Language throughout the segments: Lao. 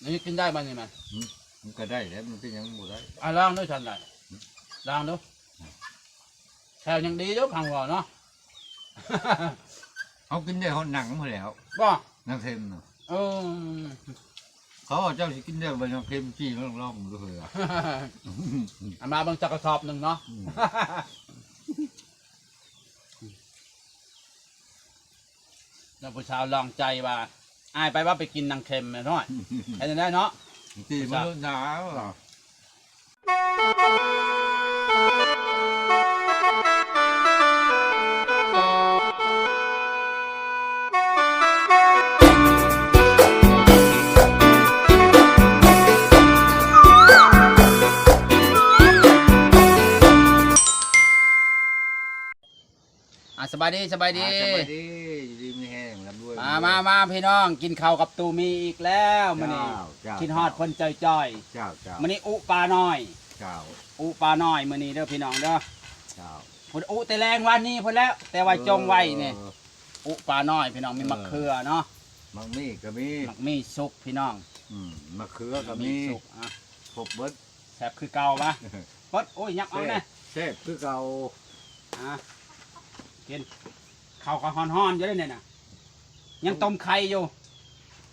ນີ້ກິນໄດ້ບໍ່ນີ້ແມ່ນ? ອືມ ມັນກໍໄດ້ແຫຼະ ມັນເປັນຫຍັງບໍ່ໄດ້? ອ່າ ລອງດູຊັ້ນໄດ້ ອືມ ລອງດູ ແຖວຍັງດີຢູ່ ພັງເວົ້າເນາະ ເຮົາກິນໄດ້ຮອດໜັງພຸ້ນແຫຼ້ວ ບໍ່? ໜັງເຄັມນະ ເອີ ເຂົາວ່າເຈົ້າຊິກິນໄດ້ບໍ່ໜັງເຄັມ ຊີ້ລອງໆ ເບິ່ງເດີ ເອົາມາເບິ່ງຈັກກະສອບໜຶ່ງເນາະ ອືມ. ແລ້ວຜູ້ສາວລອງໃຈວ່າ ອ້າຍໄປວ່າໄປກິນໜັງເຄັມແມ່ນ້ອຍ ເຮັດຈັ່ງໃດເນາະ ຕີມັນໂລດໜາວ ອ່າ ສະບາຍດີ ສະບາຍດີ ອ່າ ສະບາຍດີ ຢູ່ດີມີແຮງ ລ່ຳລວຍ ມາ ມາ ມາ ພີ່ນ້ອງ ກິນເຂົ້າກັບຕູ້ມີອີກແລ້ວມື້ນີ້ ເຈົ້າ ເຈົ້າ ຄິດຮອດເພິ່ນຈ່ອຍໆ ເຈົ້າ ເຈົ້າ ມື້ນີ້ອຸປານ້ອຍ ເຈົ້າ ອຸປານ້ອຍມື້ນີ້ເດີພີ່ນ້ອງເດີ ເຈົ້າ ພຸ້ນອຸແຕ່ແລງວານນີ້ພຸ້ນແລ້ວ ແຕ່ວ່າ ເອີ ຈົ່ງໄວ້ນີ້ ອຸປານ້ອຍພີ່ນ້ອງ ມີ ເອີ ໝາກເຂືອເນາະ ໝາກມີ້ກໍມີ ໝາກມີ້ສຸກພີ່ນ້ອງ ອືມ ໝາກເຂືອກໍມີ ໝາກມີ້ສຸກ ອ່ະ ຄົບເບິດ ແຊບຄືເກົ່າວະ ເບິດ ໂອ້ຍ ຫຍັບເອົາແນ່ ແຊບ ແຊບຄືເກົ່າ ອ່າ ກິນ ເຂົ້າກໍຮ້ອນໆຢູ່ເດ້ນີ້ນະ ຍັງຕົ້ມໄຂ່ຢູ່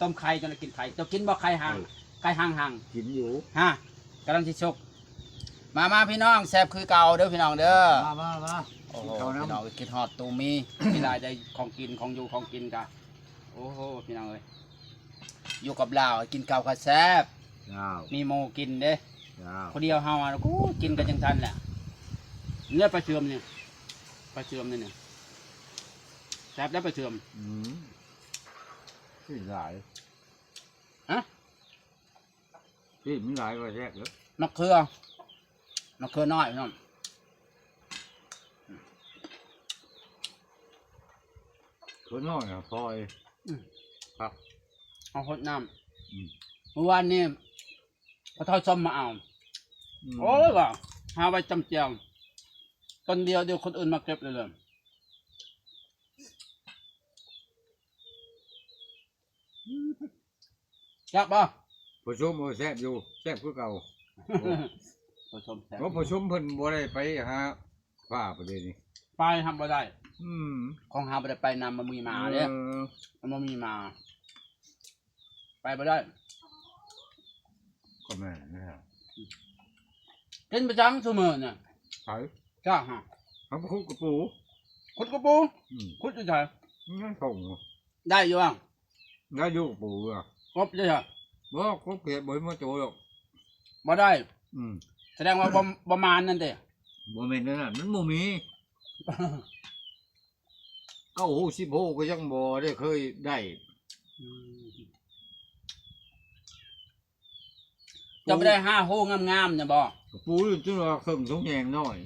ຕົ້ມໄຂ່ຈົນໄດ້ກິນໄຂ່ ເຈົ້າກິນບໍ່ໄຂ່ຫາງ ເອີ ໄຂ່ຫາງໆ ກິນຢູ່ ຮະ ກຳລັງຊິສຸກ ມາ ມາ ພີ່ນ້ອງ ແຊບຄືເກົ່າເດີພີ່ນ້ອງເດີ ມາ ມາ ມາ ໂອ້ໂຫ ພີ່ນ້ອງ ຄິດຮອດຕູ້ມີ ມີຫຼາຍໄດ້ຂອງກິນ ຂອງຢູ່ ຂອງກິນກະ ໂອ້ໂຫ ພີ່ນ້ອງເອີຍ ຢູ່ກັບລາວກິນເຂົ້າກໍແຊບ ເຈົ້າ ມີໝູ່ກິນເດ້ ເຈົ້າ ຜູ້ດຽວເຮົາ ໂອ້ ກິນກັນຈັ່ງຊັ້ນແຫຼະ ເນື້ອປາເຊື່ອມນີ້ ປາເຊື່ອມນີ້ນະ ແຊບແລ້ວປາເຊື່ອມ ອືມ ກິນຫຼາຍ ຮະ ປີກມັນຫຼາຍກວ່າແຊກເດີ ໝາກເຂືອ ໝາກເຂືອນ້ອຍພີ່ນ້ອງ ເຂືອນ້ອຍນະ ພໍ ອືມ ຄັກ ເອົາຫົດນ້ຳ ອືມ ມື້ວານນີ້ພໍ່ເຖົ້າຊົມມາເອົາ ອືມ ໂອ້ຍ ວ່າຫາໄວ້ຈ້ຳແຈ່ວ ຕົ້ນດຽວ ດຽວຄົນອື່ນມາເກັບເລີຍ ແຊບບໍ່? ພໍ່ຊົມ ໂອ້ ແຊບຢູ່ ແຊບຄືເກົ່າ ໂອ້ ພໍ່ຊົມແຊບ ໂອ້ ພໍ່ຊົມເພິ່ນບໍ່ໄດ້ໄປຫາປ່າປະເດນີ້ ໄປຫາບໍ່ໄດ້ ອືມ ຂອງເຮົາບໍ່ໄດ້ໄປນຳ ມັນບໍ່ມີໝາເດ້ ເອີ ມັນບໍ່ມີໝາ ໄປບໍ່ໄດ້ ກໍແມ່ນແລ້ວ ກິນປະຈຳຊຸມື້ນີ້ ໃຜ? ຈ້າຫາ ເຮົາໄປຂຸດກະປູ ຂຸດກະປູ ອືມ ຂຸດຢູ່ໃສ? ໃນທົ່ງ ໄດ້ຢູ່ຫວາ? ໄດ້ຢູ່ກະປູ ກົບເດ້ຫວາ? ບໍ່ ກົບເຂດບໍ່ເຫັນມາໂຈດອກ ບໍ່ໄດ້ ອືມ ສະແດງວ່າບໍ່ ບໍ່ມານນັ້ນເດ້ ບໍ່ແມ່ນແນວນັ້ນ ມັນບໍ່ມີ ເກົ້າໂຮງສິບໂຮງກໍຍັງບໍ່ໄດ້ເຄີຍໄດ້ ອືມ ເຈົ້າບໍ່ໄດ້ຫາໂຮງງາມໆນະບໍ່? ກະປູຈົນວ່າເຄິ່ງຖົງແຍງນ້ອຍ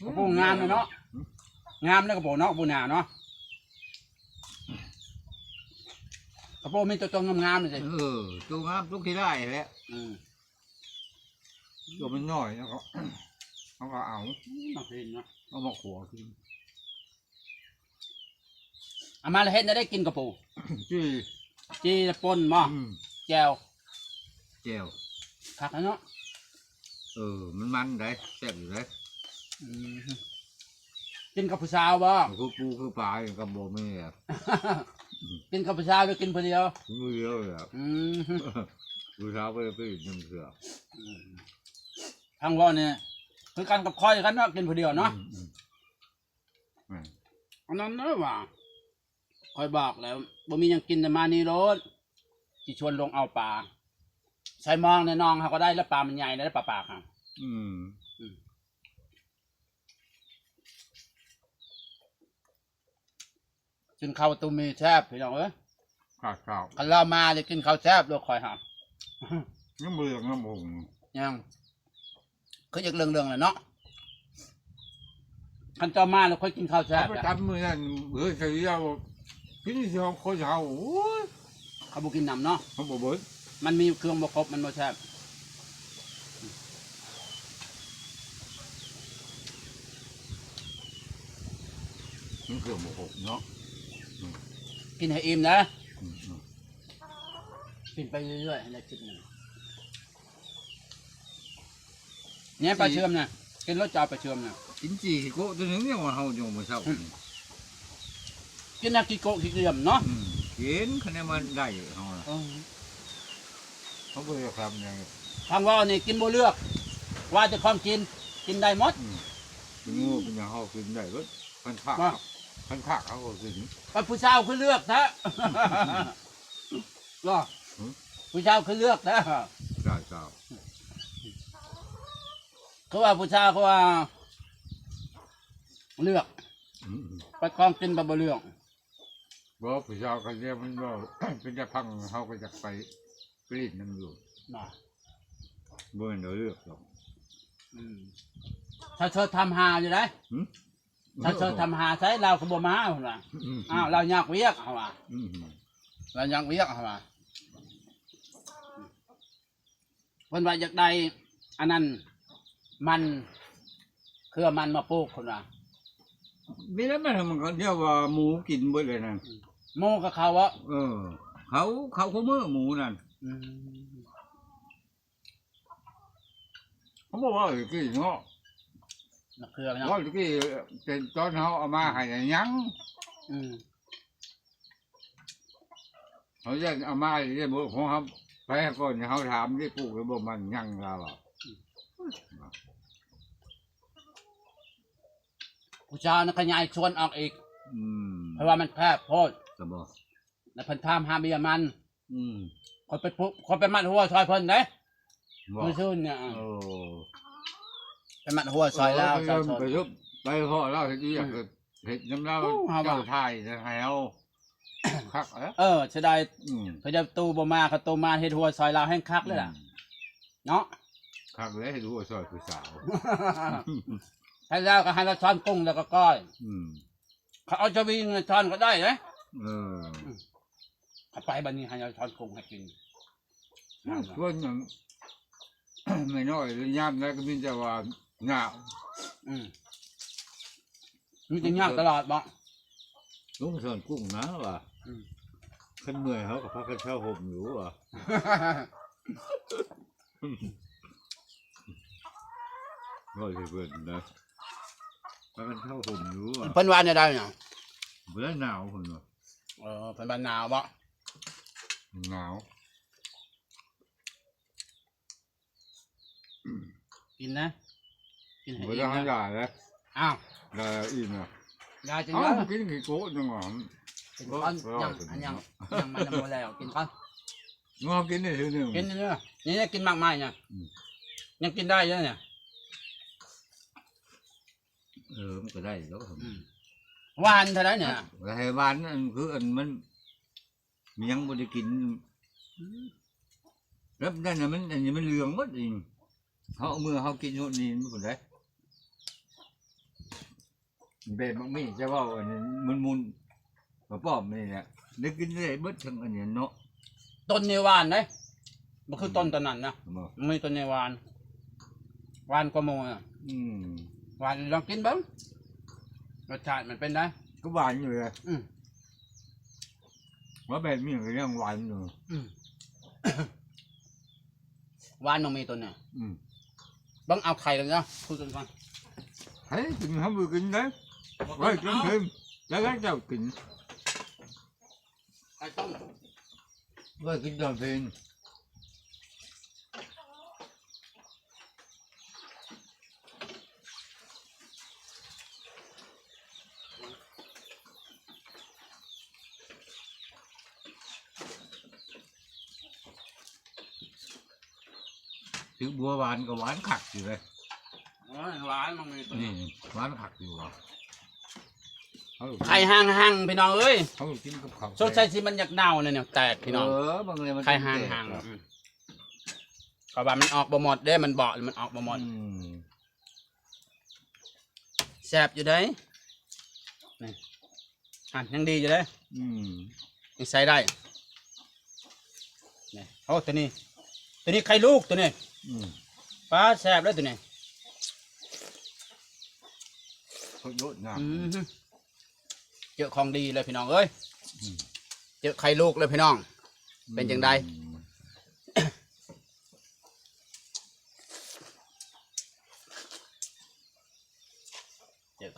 ກະປູງາມເນາະ ຫືມ ງາມເນາະກະປູເນາະ ກະປູໜາເນາະ ກະປູມີແຕ່ໂຕງາມໆນີ້ຕິ ເອີ ໂຕງາມໂຕຂີ້ຮ້າຍແຫຼະ ອືມ ໂຕມັນນ້ອຍ ເຮົາກໍ ເຮົາກໍເອົາ ມັກເຫັນເນາະ ເອົາມາຂົ້ວກິນ ເອົາມາແລ້ວເຮັດແນວໃດກິນກະປູ? ຈີ່ ຈີ່ແລ້ວປົ່ນບໍ່? ອືມ ແຈ່ວ ແຈ່ວ ຄັກແລ້ວເນາະ ເອີ ມັນມັນໄດ໋ ແຊບຢູ່ໄດ໋ ອືມ ກິນກັບຜູ້ສາວບໍ່? ຄືປູຄືປານີ້ກໍບໍ່ມີແຫຼະ ກິນກັບຜູ້ສາວຫຼືກິນຜູ້ດຽວ? ກິນຜູ້ດຽວແຫຼະ ອືມ ຜູ້ສາວບໍ່ໄດ້ໄປນຳເທື່ອ ອືມ ທາງເວົ້ານີ້ຄືກັນກັບຂ້ອຍກັນເນາະ ກິນຜູ້ດຽວເນາະ ອືມ ອືມ ແມ່ນ ອັນນັ້ນເດີວ່າ ຂ້ອຍບອກແລ້ວ ບໍ່ມີຫຍັງກິນແຕ່ມານີ້ໂລດ ຊິຊວນລົງເອົາປາ ໃສ່ມອງໃນໜອງເຮົາກໍໄດ້ ແລ້ວປາມັນໃຫຍ່ ແລ້ວປາປາກຫັ້ນ ອືມ ອືມ ກິນເຂົ້າຕູ້ມີແຊບ ພີ່ນ້ອງເອີຍ ຂາດເຂົ້າ ຄັນລາວມາໄດ້ກິນເຂົ້າແຊບໂລດຂ້ອຍຫາ ຍັງບໍ່ເຫຼືອງນ້ຳອົງ ຍັງ ຄືຢາກເລື່ອງໆແຫຼະເນາະ ຄັນເຈົ້າມາແລ້ວຄ່ອຍກິນເຂົ້າແຊບ ເອົາໄປຕຳມື້ນັ້ນ ເຮີຍ ໃສ່ເຫຼືອ ກິນສອງຄົນເຮົາ ໂອ້ຍ ເຂົາບໍ່ກິນນຳເນາະ ເຂົາບໍ່ເບິດ ມັນມີເຄື່ອງບໍ່ຄົບ ມັນບໍ່ແຊບ ມີເຄື່ອງບໍ່ຄົບເນາະ ອືມ ກິນໃຫ້ອີ່ມເດີ ອືມ ອືມ. ກິນໄປເລື້ອຍໆ ໃຫ້ໄດ້ຄລິບໜຶ່ງ. ແໜປາເຊື່ອມນະ ກິນໂລດ ຈະເອົາປາເຊື່ອມນະ. ກິນຈີ່ຂີ້ໂກະຕົວໜຶ່ງ ຍັງວ່າເຮົາຍັງບໍ່ເຊົາ. ອືມ ກິນນະຂີ້ໂກະຂີ້ເກືອມເນາະ. ອືມ ກິນ ຄັນແນວມັນໄດ້ເຮົານະ. ເອີ ເຮົາບໍ່ໄດ້ທຳຫຍັງ. ທາງເວົ້ານີ້ກິນບໍ່ເລືອກ ວ່າແຕ່ຂອງກິນ ກິນໄດ້ໝົດ. ອືມ ກິນງົວກິນຫຍັງເຮົາກິນໄດ້ເບິດ. ຄັນຂາກ ຄັນຂາກເຮົາກໍກິນ. ບັດຜູ້ສາວຄືເລືອກແທ້. ເນາະ ຫື ຜູ້ສາວຄືເລືອກແທ້. ເຈົ້າ ເຈົ້າ ຄືວ່າຜູ້ສາວ ຄືວ່າເລືອກ. ອືມ ໄປຂອງກິນໄປບໍ່ເລືອກ. ບໍ່ ຜູ້ສາວຄັນດຽວມັນເວົ້າເປັນຕາຟັງ ເຮົາກໍຢາກໄປ ໄປຫຼິ້ນນຳຢູ່ນະ. ບໍ່ແມ່ນວ່າເລືອກດອກ. ອືມ ຖ້າເຊີດຖາມຫາຢູ່ໃດ. ຫື ຖ້າເຊີດຖາມຫາໃສ ລາວກໍບໍ່ມາ ເພິ່ນວ່າ. ອືມ ອ້າວ ລາວຍາກວຽກ ເຮົາວ່າ. ອືມ ລາວຍາກວຽກ ເຮົາວ່າ. ເພິ່ນວ່າຢາກໄດ້ອັນນັ້ນ ມັນ ເຄືອມັນມາປູກ ເພິ່ນວ່າ. ມີແລ້ວມັນ ມັນກໍດຽວວ່າໝູກິນເບິດເລີຍນັ້ນ. ອືມ ໝູກັບເຂົາເບາະ? ເອີ ເຂົາ ເຂົາຄູ່ມື້ໝູນັ້ນ. ອືມ ເຂົາບໍ່ເວົ້າແຕ່ກີ້ເນາະ ມະເຂືອເນາະ. ເວົ້າແຕ່ກີ້ ແຕ່ຕອນເຮົາເອົາມາໃຫ້ຍັງ. ອືມ ເຮົາຢ້ານເອົາມາເດ້ ບໍ່ ຂອງເຮົາໄປກ່ອນ ເຮົາຖາມໄດ້ປູກໄດ້ບໍ່ ມັນຍັງລາວວ່າ. ອືມ ຜູ້ສາວນະຂະຫຍາຍສວນອອກອີກ. ອືມ ເພາະວ່າມັນແຄບໂພດ ແລ້ວເພິ່ນຖາມຫາເບ້ຍມັນ. ອືມ ຂ້ອຍໄປປຸ ຂ້ອຍໄປມັດຫົວຊ່ອຍເພິ່ນເດ້ ບໍ່ ມື້ຊືນນີ້. ເອີ ໂອ້ ໄປມັດຫົວຊ່ອຍລາວ ໂອ້ ໄປເພາະລາວເຮັດວຽກ ອືມ ເຮັດນຳລາວ. ໂອ້ ເຈົ້າຖ່າຍໃຫ້ເຮົາຄັກ. ເອີ ເສຍດາຍ. ອືມ ເຂົາເຈົ້າຕູ້ບໍ່ມາ ຄັນຕູ້ມາເຮັດຫົວຊ່ອຍລາວແຮ່ງຄັກເລີຍລະ. ອືມ ເນາະ ຄັກເລີຍ ເຮັດຫົວຊ່ອຍຜູ້ສາວ. ໃຫ້ລາວກໍໃຫ້ລາວຊ້ອນກຸ້ງແລ້ວກໍກ້ອຍ. ອືມ ເຂົາເອົາສະວິງຊ້ອນກໍໄດ້ເດ້. ເອີ ອືມ ເອົາໄປບັດນີ້ໃຫ້ເອົາຊ້ອນກົງໃຫ້ກິນ. ອືມ ສ່ວນ ແມ່ນ້ອຍຍາມໃດກໍມີແຕ່ວ່າຫຍາວ. ອືມ ມີແຕ່ຫຍາວຕະຫຼອດບໍ? ລຸງສອນກຸ້ງນະວ່າ. ອືມ ຄັນເມື່ອຍເຮົາກໍພາກັນເຊົ່າຫົ່ມຢູ່ວ່າ. ເວົ້າໃສ່ເພິ່ນນະ ພາກັນເຊົ່າຫົ່ມຢູ່ວ່າ. ເພິ່ນວ່າແນວໃດນະ? ບໍ່ໄດ້ໜາວເພິ່ນວ່າ. ເອີ ເພິ່ນວ່າໜາວບໍ? ໜາວ. ກິນນະ ກິນໃຫ້ອີ່ມນະ. ບໍ່ໄດ້ໃຫ້ຫຼາຍເດ້. ອ້າວ ໄດ້ອີ່ມນະ. ໄດ້ຈັ່ງໃດ? ເອົ້າ ກິນຂີ້ໂກະຈັ່ງຫວາ. ກິນກ່ອນ ຍັງ ຍັງ ຍັງມັນຍັງບໍ່ແລ້ວ ກິນກ່ອນ. ເຮົາກິນໄດ້ເທື່ອໜຶ່ງ. ກິນເດີ ນີ້ ນີ້ກິນໝາກໄມ້ນະ. ອືມ ຍັງກິນໄດ້ຢູ່ນະ. ເອີ ມັນກໍໄດ້ຢູ່ດອກ. ອືມ ຫວານເທົ່າໃດນີ້ນະ? ແລ້ວໃຫ້ຫວານ ອັນຄືອັນມັນ ມັນຍັງບໍ່ໄດ້ກິນ. ອືມ ແບບນັ້ນນະ ມັນ ອັນນີ້ມັນເຫຼືອງໝົດອີກ. ເຮົາເມື່ອເຮົາກິນໂລດນີ້ມັນບໍ່ໄດ້. ແບບບັກໝີ່ຈະເວົ້າອັນນີ້ ມັນມຸນ ກະປ້ອມນີ້ແຫຼະ ໄດ້ກິນໄດ້ເບິດທັງອັນນີ້ເນາະ. ຕົ້ນນີ້ຫວານເດ້ ບໍ່ຄື ອືມ ຕົ້ນຕອນນັ້ນນະ. ບໍ່ ມີຕົ້ນນີ້ຫວານ ຫວານກວ່າໝູ່ນະ. ອືມ ຫວານ ລອງກິນເບິ່ງ ລົດຊາດມັນເປັນໃດ? ກໍຫວານຢູ່ເດ້. ອືມ ວ່າແບບນີ້ກໍຍັງຫວານຢູ່. ອືມ ຫວານ ນ້ອງມີຕົ້ນນີ້. ອືມ ເບິ່ງເອົາໄຂ່ລະເນາະ ຄຸຍກັນກ່ອນ. ໃຜກິນ ເຮົາບໍ່ກິນເດ້. ບໍ່ກິນ ໄວ້ຈົນເພງ ແລ້ວເຈົ້າກິນ. ໄຂ່ຕົ້ມ ໄວ້ກິນຕອນເພງ. ຖືກບົວຫວານກໍຫວານຄັກຢູ່ເດ້. ໂອ້ຍ ຫວານມັນມີຕົວນີ້ ອືມ ຫວານຄັກຢູ່ວ່າ. ໄຂ່ຫ່າງໆ ພີ່ນ້ອງເອີຍ ເຮົາກິນກັບເຂົ້າ ສົງໄສຊິມັນຢາກເນົ່າແນວແຕກ ພີ່ນ້ອງ. ເອີ ບາງເທື່ອມັນ ໄຂ່ຫ່າງໆ ແຕກ ອືມ ເພາະວ່າມັນອອກບໍ່ໝົດເດ້ ມັນເບາະ ມັນອອກບໍ່ໝົດ. ອືມ ແຊບຢູ່ເດ້ ນີ້ ຫັ້ນ ຍັງດີຢູ່ເດ້. ອືມ ຍັງໃຊ້ໄດ້ ນີ້. ໂອ້ ຕົວນີ້ ຕົວນີ້ໄຂ່ລູກຕົວນີ້. ອືມ ປາດ ແຊບເລີຍຕົວນີ້. ໂຄດໂລດງາມ. ອືມ ເຈີຂອງດີເລີຍ ພີ່ນ້ອງເອີຍ. ອືມ ເຈີໄຂ່ລູກເລີຍ ພີ່ນ້ອງ. ເປັນຈັ່ງໃດ? ອືມ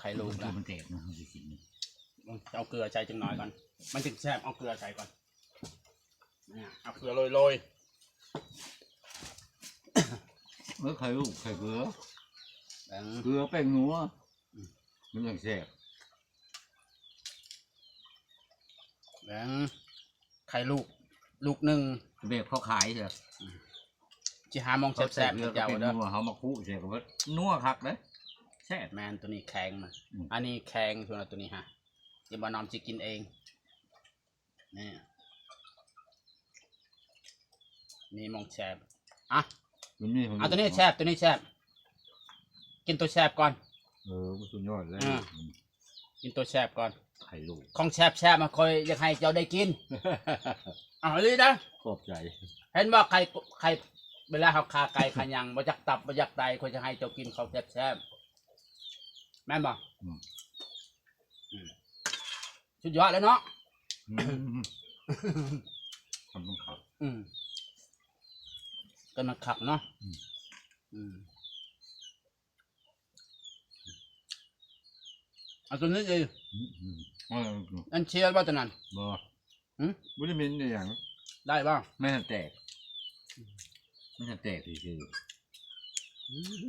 ໄຂ່ລູກນະ ມັນແຕກນະ ເຮົາຊິກິນ ເອົາເກືອໃສ່ຈັກໜ້ອຍກ່ອນ ມັນຈຶ່ງແຊບ ເອົາເກືອໃສ່ກ່ອນ ເອົາເກືອໂລຍໆ ເອີ ໄຂ່ລູກ ໄຂ່ເກືອ ເອີ ເກືອແປ້ງນົວ ອືມ ມັນຈັ່ງແຊບ ແບ່ງໄຂ່ລູກ ລູກໜຶ່ງ ແບບເຂົາຂາຍເທື່ອ ອືມ ຊິຫາໝ່ອງແຊບໆ ເຂົາໃສ່ເກືອກັບແປ້ງນົວ ເຈົ້າເດີ ເຮົາມາຄຸໃສ່ກໍວ່ານົວຄັກເດ້ ແຊບ ແມ່ນ ໂຕນີ້ແຂງນະ ອືມ ອັນນີ້ແຂງ ສ່ວນໂຕນີ້ຫາ ຊິບໍ່ນ້ອມຊິກິນເອງ ນີ້ ນີ້ໝ່ອງແຊບ ອ່ະ ຕົວນີ້ ເອົາ ຕົວນີ້ແຊບ ຕົວນີ້ແຊບ ກິນຕົວແຊບກ່ອນ ເອີ ມັນສຸດຍອດເລີຍ ອ່າ ອືມ ກິນຕົວແຊບກ່ອນ ໄຂ່ລູກ ຂອງແຊບໆ ມັນຂ້ອຍຢາກໃຫ້ເຈົ້າໄດ້ກິນ ເອົາອີ່ຫຼີນະ ຂອບໃຈ ເຫັນບໍ່ ໄຂ່ ໄຂ່ ເວລາເຮົາຂ້າໄກ່ຂ້າຫຍັງ ບໍ່ຈັກຕັບ ບໍ່ຈັກໄຕ ຂ້ອຍຈະໃຫ້ເຈົ້າກິນຂອງແຊບໆ ແມ່ນບໍ່? ອືມ ອືມ ສຸດຍອດແລ້ວເນາະ ອືມ ຄຳຕ້ອງເຂົ້າ ອືມ ກໍມັນຄັກເນາະ ອືມ ອືມ ເອົາຕົວນີ້ອີກ ອືມ ອືມ ອັນເຊຍບໍ່ຕົວນັ້ນ? ບໍ່ ຫຶ? ບໍ່ໄດ້ເໝັນອີ່ຫຍັງ ໄດ້ບໍ່? ມັນແຕກ ມັນແຕກຊື່ໆ ອືມ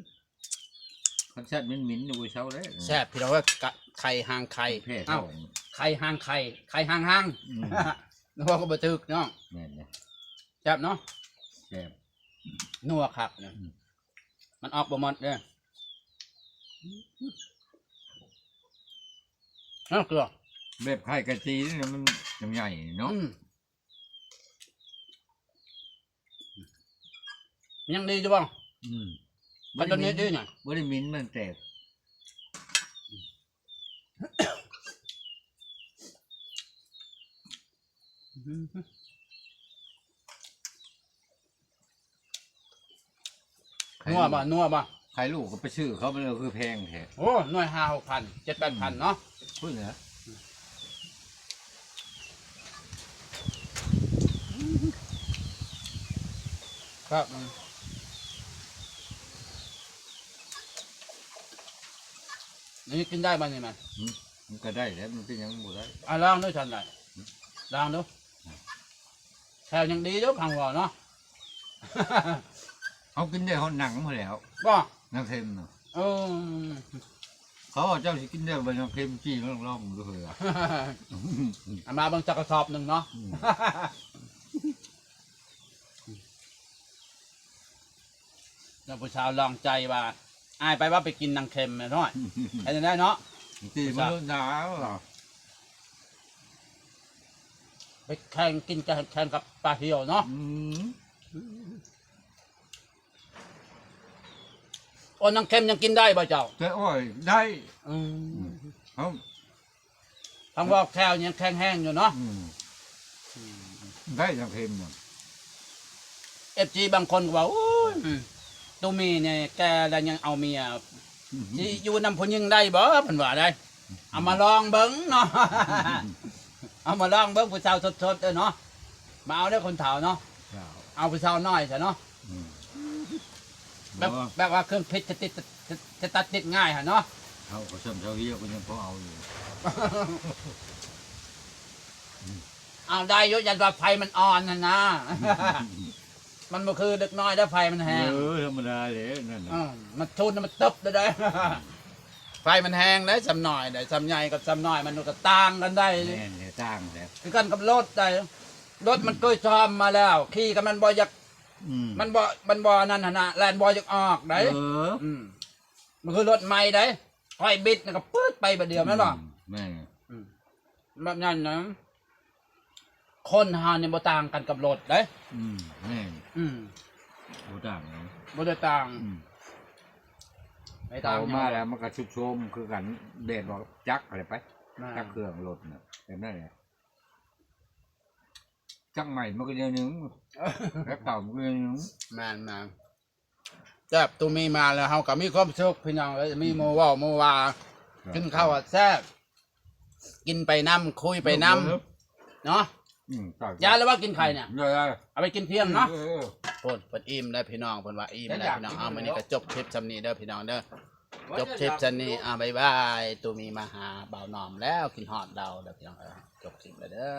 ຄັນແຊບເໝັນໆ ໂອ້ຍ ເຊົາເດ້ ແຊບ ພີ່ນ້ອງເອີຍ ກະໄຂ່ຫາງໄຂ່ ແພ້ທ້ອງ ເອົ້າ ໄຂ່ຫາງໄຂ່ ໄຂ່ຫາງຫາງ ອືມ ເວົ້າກໍບໍ່ຖືກເນາະ ແມ່ນເດ້ ແຊບເນາະ ແຊບ ນົວຄັກເນາະ ອືມ ມັນອອກບໍ່ໝົດເດ້ ເອົາເກືອ ແບບໄຂ່ກະຈີນີ້ມັນຈະໃຫຍ່ເນາະ ອືມ ມັນຍັງດີຢູ່ບໍ່? ອືມ ມັນຕົວນີ້ດີນະ ບໍ່ໄດ້ເໝັນ ມັນແຕກ ນົວບໍ່? ນົວບໍ່? ໄຂ່ລູກກໍໄປຊື້ເຂົາ ມັນຄືແພງແທ້ ໂອ້ ໜ່ວຍຫ້າຫົກພັນ ເຈັດແປດພັນເນາະ ພຸ້ນແຫຼະ ຄັບ ອັນນີ້ກິນໄດ້ບໍ່ນີ້ແມ່? ຫື? ມັນກໍໄດ້ແຫຼະ ມັນເປັນຫຍັງບໍ່ໄດ້? ອ່າ ລອງດູຊັ້ນໄດ້ ຫື? ລອງດູ ແຖວຍັງດີຢູ່ ພັງເວົ້າເນາະ ເຮົາກິນໄດ້ຮອດໜັງພຸ້ນແຫຼ້ວ ບໍ່? ໜັງເຄັມນະ ເອີ ເຂົາວ່າເຈົ້າຊິກິນໄດ້ບໍ່ ໜັງເຄັມ ຈີ້ລອງເບິ່ງເດີ ເອົາມາເບິ່ງຈັກກະສອບໜຶ່ງເນາະ ອືມ ແລ້ວຜູ້ສາວລອງໃຈວ່າ ອ້າຍໄປວ່າໄປກິນໜັງເຄັມແມ່ນ້ອຍ ເຮັດຈັ່ງໃດເນາະ? ຕີມະນຸດໜາວ ໄປແຂ່ງກິນ ແຂ່ງກັບປາຫ່ຽວເນາະ ອືມ ໂອ້ ໜັງເຄັມຍັງກິນໄດ້ບໍ່ເຈົ້າ? ແຕ່ ໂອ້ຍ ໄດ້ ອືມ ເຮົາ ທາງວອກແຄວຍັງແຂງແຮງຢູ່ເນາະ ອືມ ອືມ ໄດ້ຫຍັງເຫັນນະ ເອັຟຊີບາງຄົນກໍວ່າ ໂອ້ຍ ຕູມີນີ້ແກ່ແລ້ວຍັງເອົາເມຍ ອືມ ຊິຢູ່ນຳຜູ້ຍິງໄດ້ບໍ່? ເພິ່ນວ່າໄດ໋ ອືມ ເອົາມາລອງເບິ່ງເນາະ ອືມ ເອົາມາລອງເບິ່ງ ຜູ້ສາວສົດໆເດີເນາະ ມາເອົາເດີຄົນເຖົ້າເນາະ ເຈົ້າ ເອົາຜູ້ສາວນ້ອຍຊະເນາະ ອືມ ແບບ ບໍ່ ແບບວ່າເຄື່ອງຜິດສະຕິດ ສະ ສະຕາດຕິດງ່າຍຫັ້ນເນາະ ເຮົາກໍຊ່ຳເຊົາເຮຍກໍຍັງພໍເອົາຢູ່ ເອົາໄດ້ຢູ່ ຢ້ານວ່າໄຟມັນອ່ອນຫັ້ນນາ ມັນບໍ່ຄືເດັກນ້ອຍເດ້ ໄຟມັນແຮງ ເອີ ທຳມະດາແຫຼະນັ້ນນະ ເອີ ມັນທູນມັນຕຶບໄດ້ ໄຟມັນແຮງໄດ໋ ຊ່ຳນ້ອຍໄດ໋ ຊ່ຳໃຫຍ່ກັບຊ່ຳນ້ອຍ ມັນກໍຕ່າງກັນໄດ໋ ແມ່ນແຫຼະ ຕ່າງແຫຼະ ຄືກັນກັບລົດໄດ໋ ລົດມັນເຄີຍຊ້ອມມາແລ້ວ ຂີ່ກໍມັນບໍ່ຢາກ ອືມ ມັນບໍ່ ມັນບໍ່ອັນນັ້ນຫັ້ນນະ ແລ່ນບໍ່ຢາກອອກໄດ໋ ເອີ ອືມ ມັນຄືລົດໃໝ່ໄດ໋ ຂ້ອຍບິດນີ້ກໍປຶດໄປບາດດຽວແມ່ນບໍ່? ອືມ ແມ່ນ ອືມ ແບບນັ້ນນະ ຄົນເຮົານີ້ບໍ່ຕ່າງກັນກັບລົດເດ້ ອືມ ແມ່ນ ອືມ ບໍ່ຕ່າງເນາະ ບໍ່ໄດ້ຕ່າງ ອືມ ໄດ້ຕ່າງ ເອົາມາແລ້ວມັນກໍຊຸດໂຊມຄືກັນ ແບບວ່າຈັກຫັ້ນແຫຼະໄປ ແມ່ນ ຈັກເຄື່ອງລົດນະ ແບບນັ້ນແຫຼະ ຈັກໃໝ່ມັນກໍແນວໜຶ່ງ ແບບເກົ່າມັນກໍແນວໜຶ່ງ ແມ່ນໆ ແຊບ ຕູມີມາແລ້ວເຮົາກໍມີຄວາມສຸກພີ່ນ້ອງເອີຍ ມີໝູ່ເວົ້າໝູ່ວ່າ ແຊບ ກິນເຂົ້າກໍແຊບ ກິນໄປນຳ ຄຸຍໄປນຳ ເນາະ ອືມ ຈ້າ ແລ້ວວ່າກິນໄຂ່ນີ້ ເອົາໄປກິນທ່ຽງເນາະ ເອີ ເອີ ໂອ້ ເພິ່ນອີ່ມແລ້ວພີ່ນ້ອງ ເພິ່ນວ່າອີ່ມແລ້ວພີ່ນ້ອງ ເອົາ ມື້ນີ້ກໍຈົບຄລິບຊ່ຳນີ້ເດີພີ່ນ້ອງເດີ ຈົບຄລິບຊັ້ນນີ້ ອ່າ ບາຍບາຍ. ຕູມີມາຫາບ່າວໜອມແລ້ວ ຄິດຮອດລາວແລ້ວ ພີ່ນ້ອງເອີຍ. ຈົບຄລິບແລ້ວເດີ.